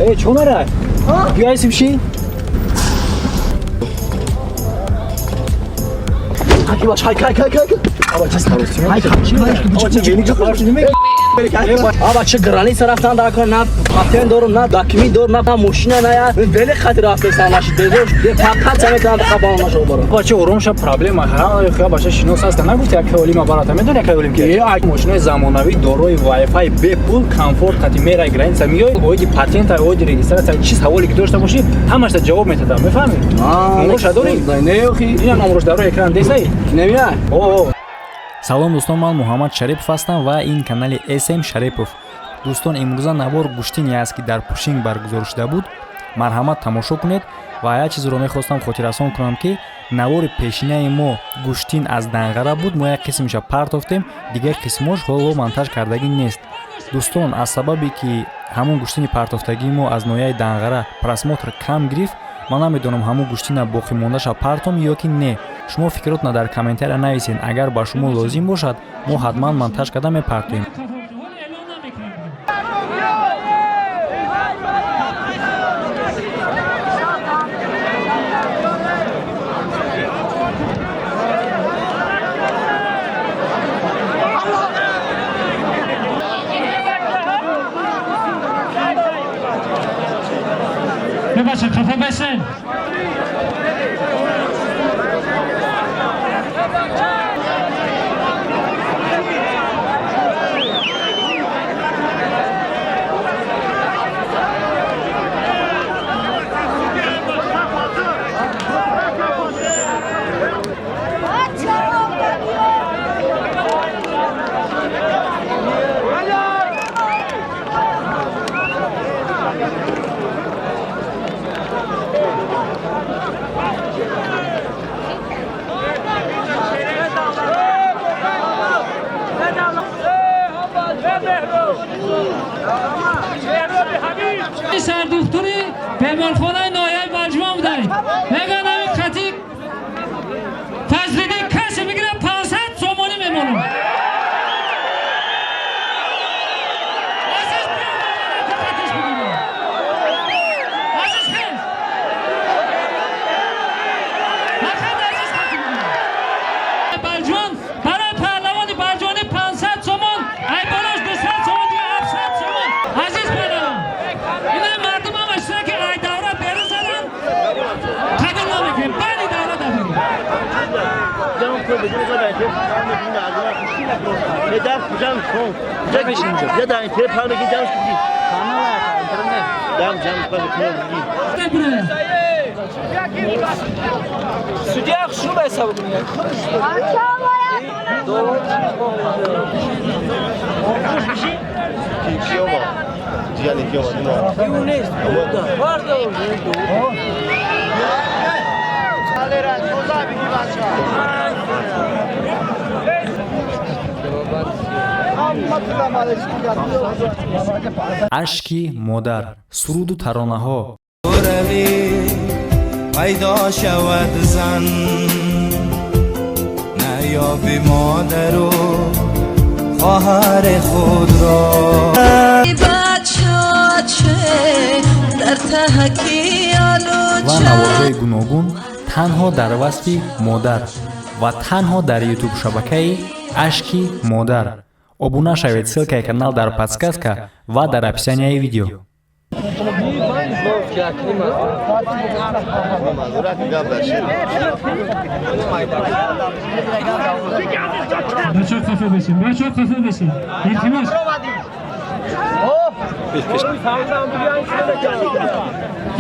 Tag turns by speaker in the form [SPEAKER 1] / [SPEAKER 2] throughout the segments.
[SPEAKER 1] Эй, чӣ мерай? Биё айсим ши.
[SPEAKER 2] Аба, чӣ граница рафтан дар кор, на патент дорум, на документ дорум, на мошина, на я вели хати рафтесам, наши дедош фақат самекунам қабал нашо баро.
[SPEAKER 1] Бача, ором ша, проблема ҳа хя бача шинос ҳаста, нагуфти як олима барата, медони як олим ки як мошинаи замонавӣ дорои Wi-Fi, бепул, комфорт қати мерай граница, миёй, оиди патента, оиди регистрация, чи саволе ки дошта бошӣ, ҳамашта ҷавоб метадам, мефаҳмӣ? Номроша дорӣ?
[SPEAKER 2] Не, охи.
[SPEAKER 1] Ина номрош дар рӯи экран десай.
[SPEAKER 2] Немия.
[SPEAKER 1] О.
[SPEAKER 3] Салом, дӯстон, ман Муҳаммад Шарипов ҳастам ва ин канали СМ Шарипов. Дӯстон, имрӯза навор гӯштине аст, ки дар Пушинг баргузор шуда буд. Марҳамат, тамошо кунед. Ва як чизро мехостам хотиррасон кунам, ки навори пешинаи мо гӯштин аз Данғара буд, мо як қисмиша партофтем, дигар қисмош ҳоло монтаж кардагӣ нест. Дӯстон, аз сабабе ки ҳамон гӯштини партофтагии мо аз ноҳияи Данғара просмотр кам гирифт, ман намедонам, ҳамон гӯштина боқимондаша партом ё ки не. Шумо фикротона дар комментария нависед. Агар ба шумо лозим бошад, мо ҳатман монтаж карда мепартоем.
[SPEAKER 4] Бебахшед, хафа бешен. Сардухтури беморхонаи ноҳияи Балҷувон будай. Мегӯянд, ҳамин қати Фазлиддин касе бигирад, 500 сомонӣ мемонам. Азиз, биё, қатиш бигирад. Азиз, хез. Фақат Азиз қати бигирад. Балҷувон барои паҳлавони балҷувонӣ 500 сомон, ай болош 200 сомон, дига 700 сомон. Азиз паҳлавон, ина мардум ҳама шуда, ки ай давра берун заданд, қабул намекунем. Баъди давра дафъ.
[SPEAKER 2] Судья шуба ҳисоб кунед.
[SPEAKER 3] Ашки модар, суруду таронаҳо.
[SPEAKER 5] Равӣ, пайдо шавад зан, наёби модару хоҳари худро.
[SPEAKER 6] Дар таҳки
[SPEAKER 3] Ва наворҳои гуногун танҳо дар васфи модар ва танҳо дар ютуб шабакаи Ашки модар. Обуна шавед, ссылкаи канал дар подсказка ва дар описанияи видео.
[SPEAKER 4] Бачаҳо, хафа бешин, бачаҳо, хафа бешин, илтимос.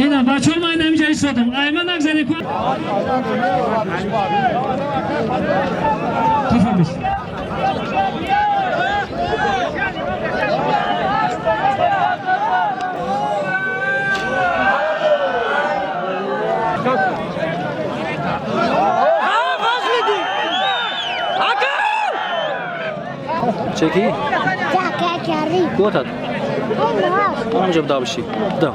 [SPEAKER 4] Ина бачаҳо, ман инамиҷа истодам, айма нагзарем ку. Хафа бешин.
[SPEAKER 1] Чеки? Куотат? Ҳамҷа давши. Да.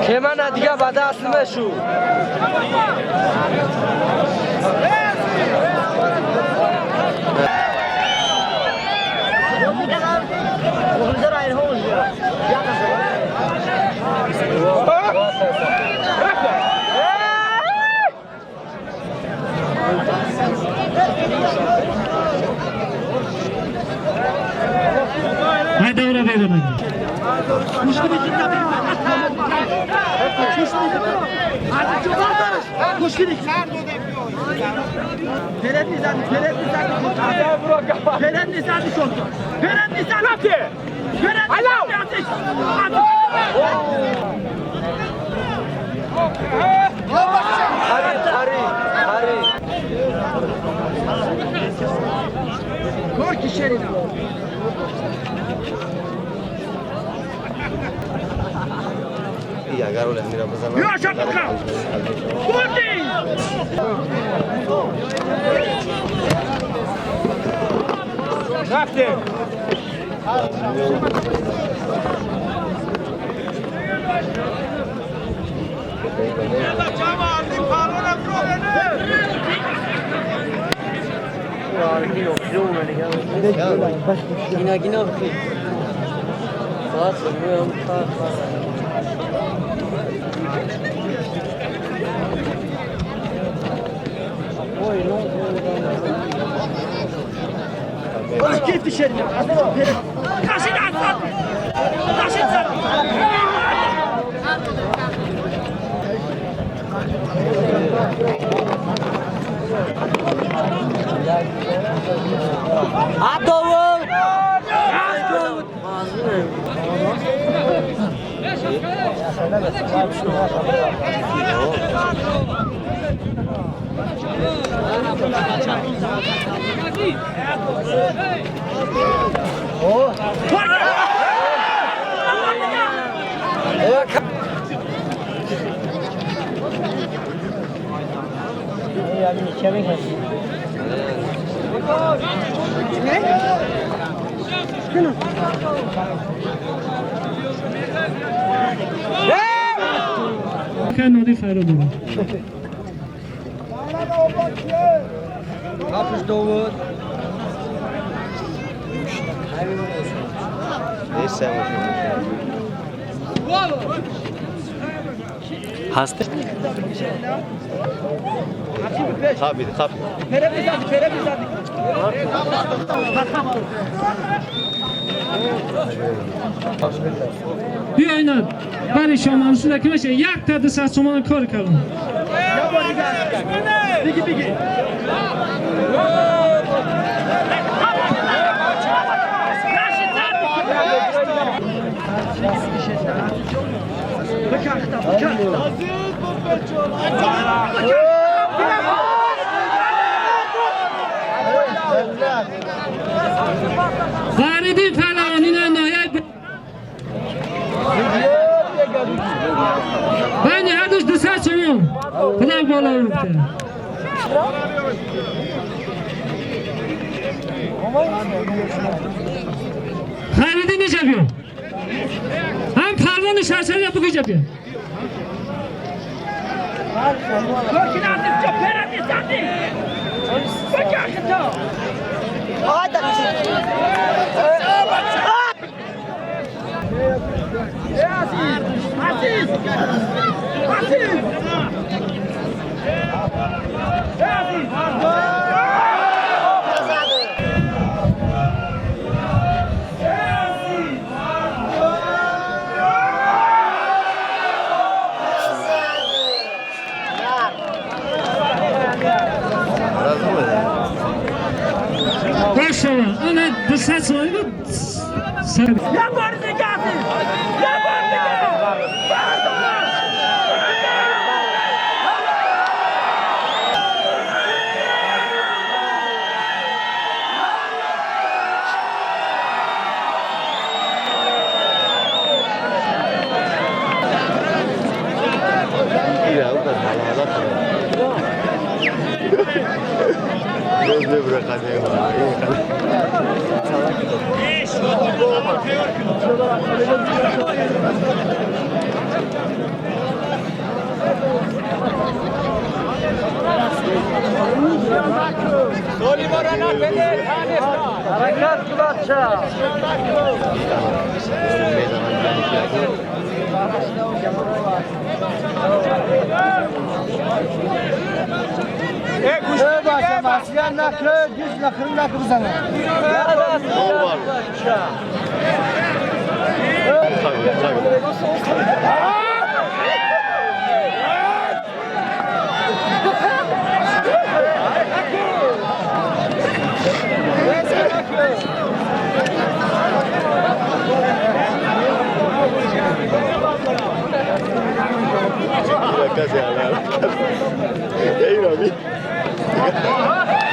[SPEAKER 2] که من دیگه بعد اصل مشو
[SPEAKER 3] هست
[SPEAKER 4] بیا اینا برای شما منصور که میشه یک تا 200 تومان کار کردم.
[SPEAKER 2] بگی بگی
[SPEAKER 4] غریبی پهلوانی نهایت بین هر دوش 200 تومان خدا بالا رفته. Хайриддин иҷа биё. Ҳам палвони шаршария бугу иҷа биё. Бошава, ана 200 сомонӣ буд.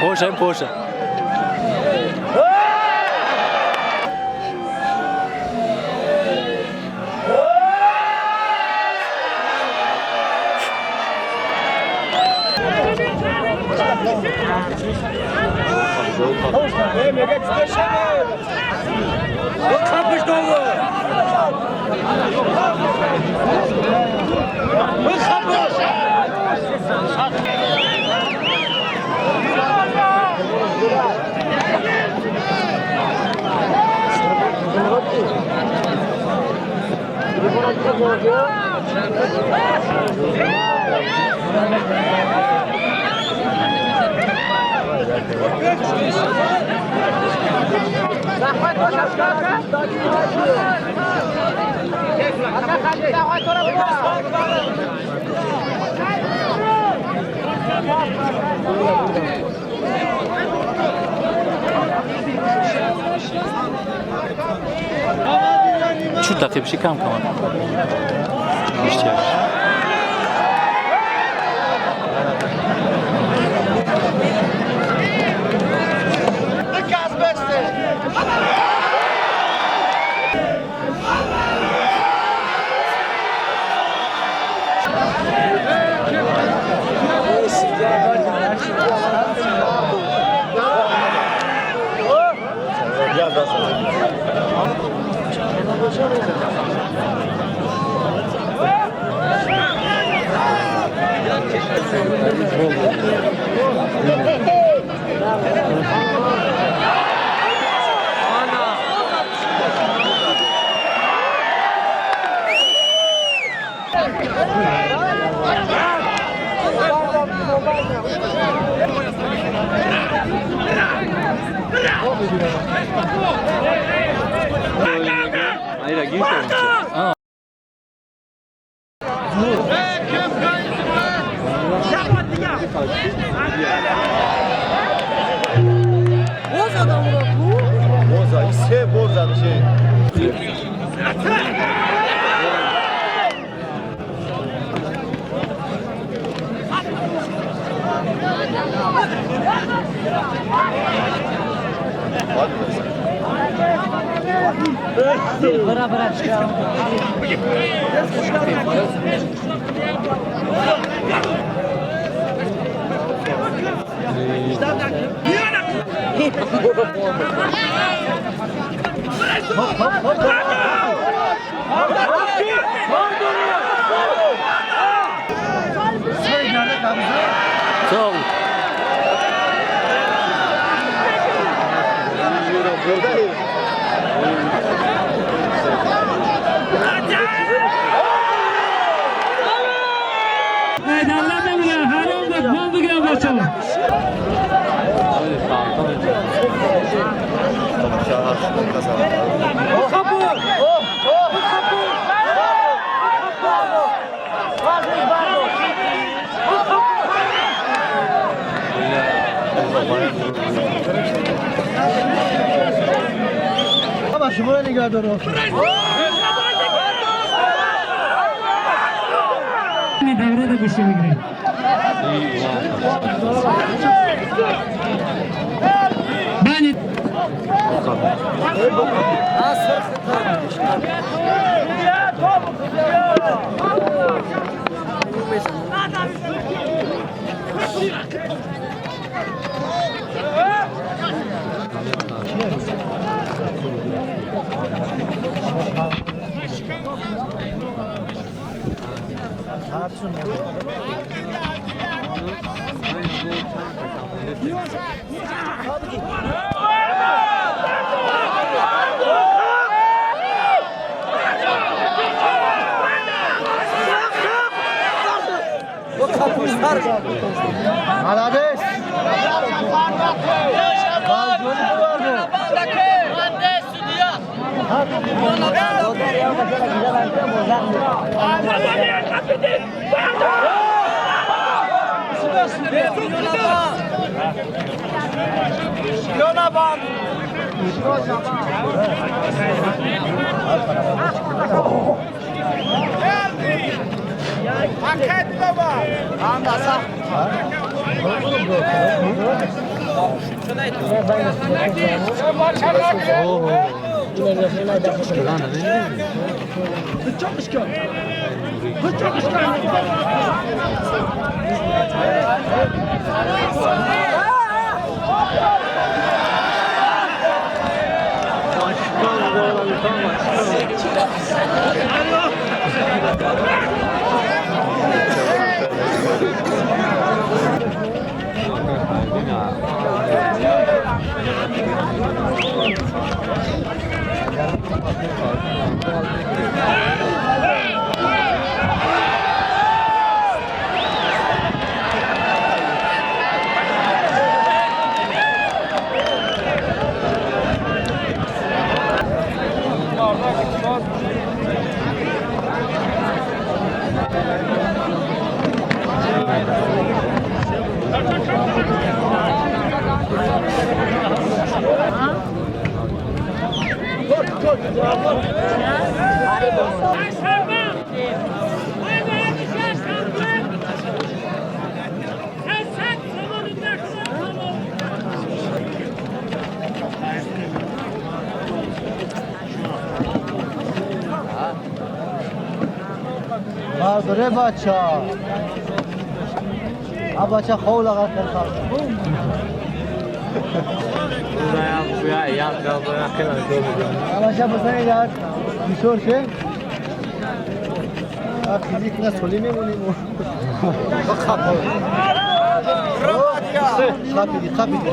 [SPEAKER 3] Poxa, poxa. Чу тақибши кам кам. Иштиёк.
[SPEAKER 7] برداره بچه ها بچه خول آقا بچه بزنید در بیشور شه فیزیک نه سولی میمونیم خپیدی خپیدی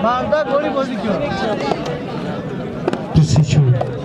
[SPEAKER 7] مردک باری بازی کن 24.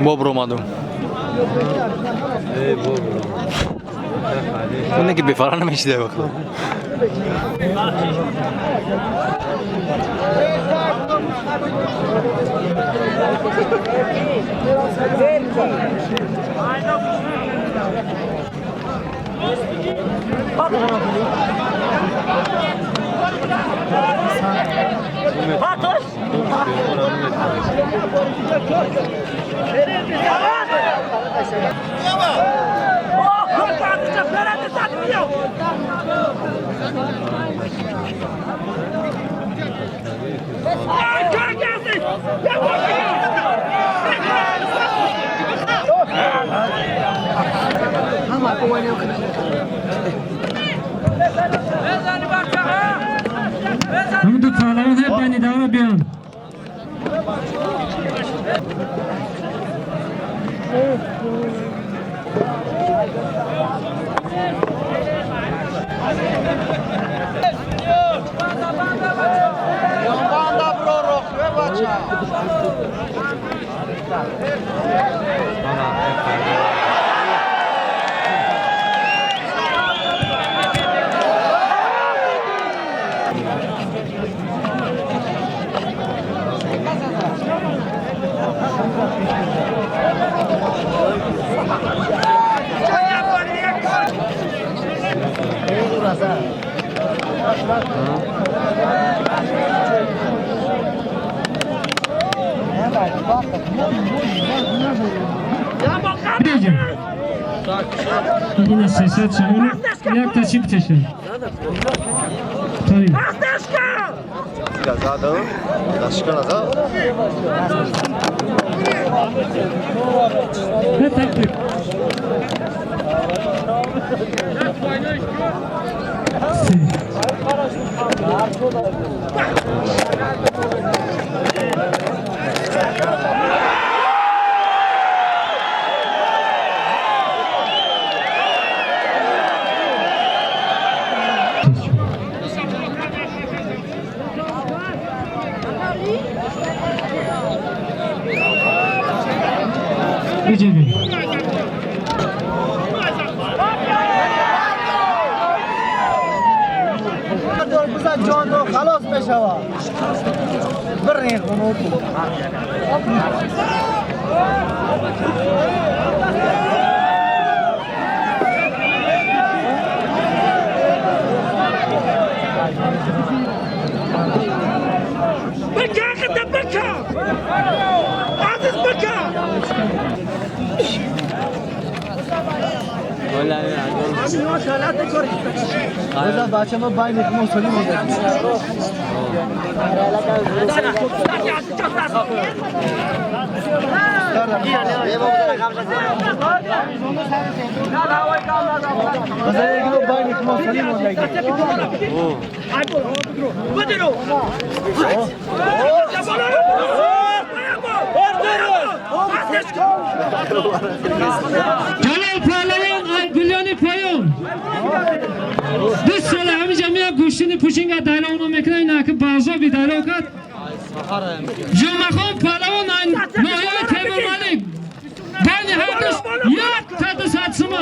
[SPEAKER 1] Бобр омадум. Оне ки бефара намешида бакла.
[SPEAKER 4] Ҳамин ду паҳлавон ҳар байни давра биён. Ина 300 сомон як та чип теша. Тари. Не так. Биҷавем.
[SPEAKER 7] جان خلاص بشوا برین بچه ما باید مسئولی
[SPEAKER 4] جلال پهلوان گلیانی پایون 2 سال همینجا میاد گوشتین پوشینگ دایره میکنه اینا که بازا بی دایره کرد. جمعه پهلوان ناحیه تیمور ملک بین هر دوش 1 تا 200 سوما.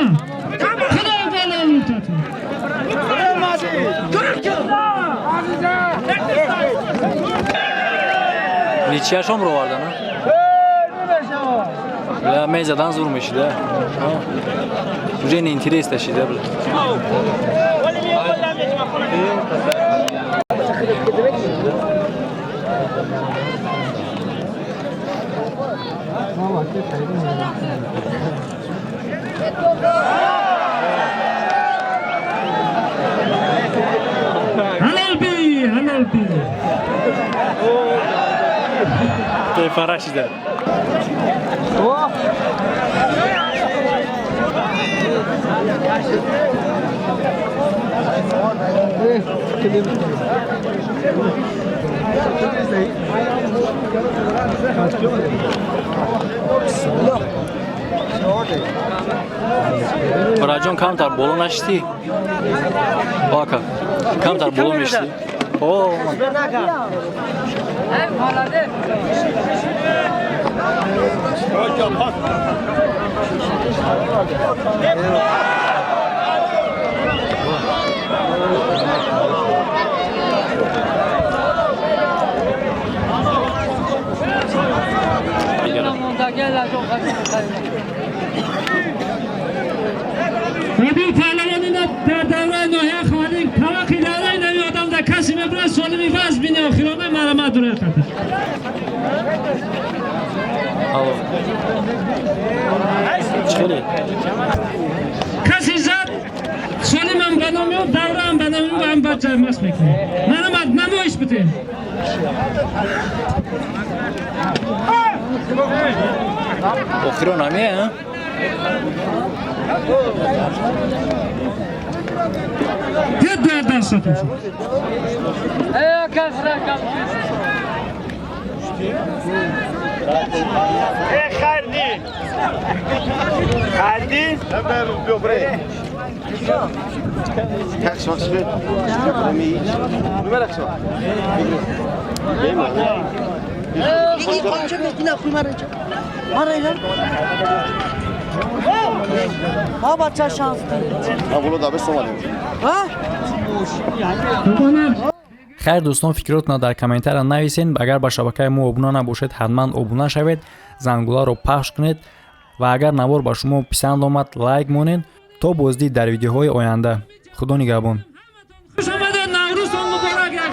[SPEAKER 4] خدا بالا.
[SPEAKER 1] Чияшон роварда, на? Бля, мезадан зур мешида. Уже не интересно шида, бля.
[SPEAKER 4] Ҳалол би, ҳалол би.
[SPEAKER 1] Бефара шида. Браҷон, камтар боло нашистӣ? Ака, камтар боло мешистӣ? О,
[SPEAKER 4] Робил паҳлавон ина дар давраи ноҳия Ховалинг таваққи давраи нави одам дар касе мебурад, солими вазн бини охирона марамат дурад қатиш.
[SPEAKER 1] Алло. Чӣ хеле?
[SPEAKER 4] Касе зад, солимам ба номи ӯ, давраам ба номи ӯ, ҳам бад ҷармаст мекунем. Марамат намоиш бидем.
[SPEAKER 1] Охирон ҳамия, а?
[SPEAKER 4] Дед дар дастатон шуд.
[SPEAKER 6] بابا شانس ها.
[SPEAKER 3] Хайр, дӯстон, фикротона дар комментария нависен. Агар ба шабакаи мо обуна набошед, ҳатман обуна шавед, зангуларо пахш кунед ва агар навор ба шумо писанд омад, лайк монед. То боздид дар видеоҳои оянда, худо нигаҳбон.
[SPEAKER 4] Хуш омадед, Наврӯзтон муборак, як.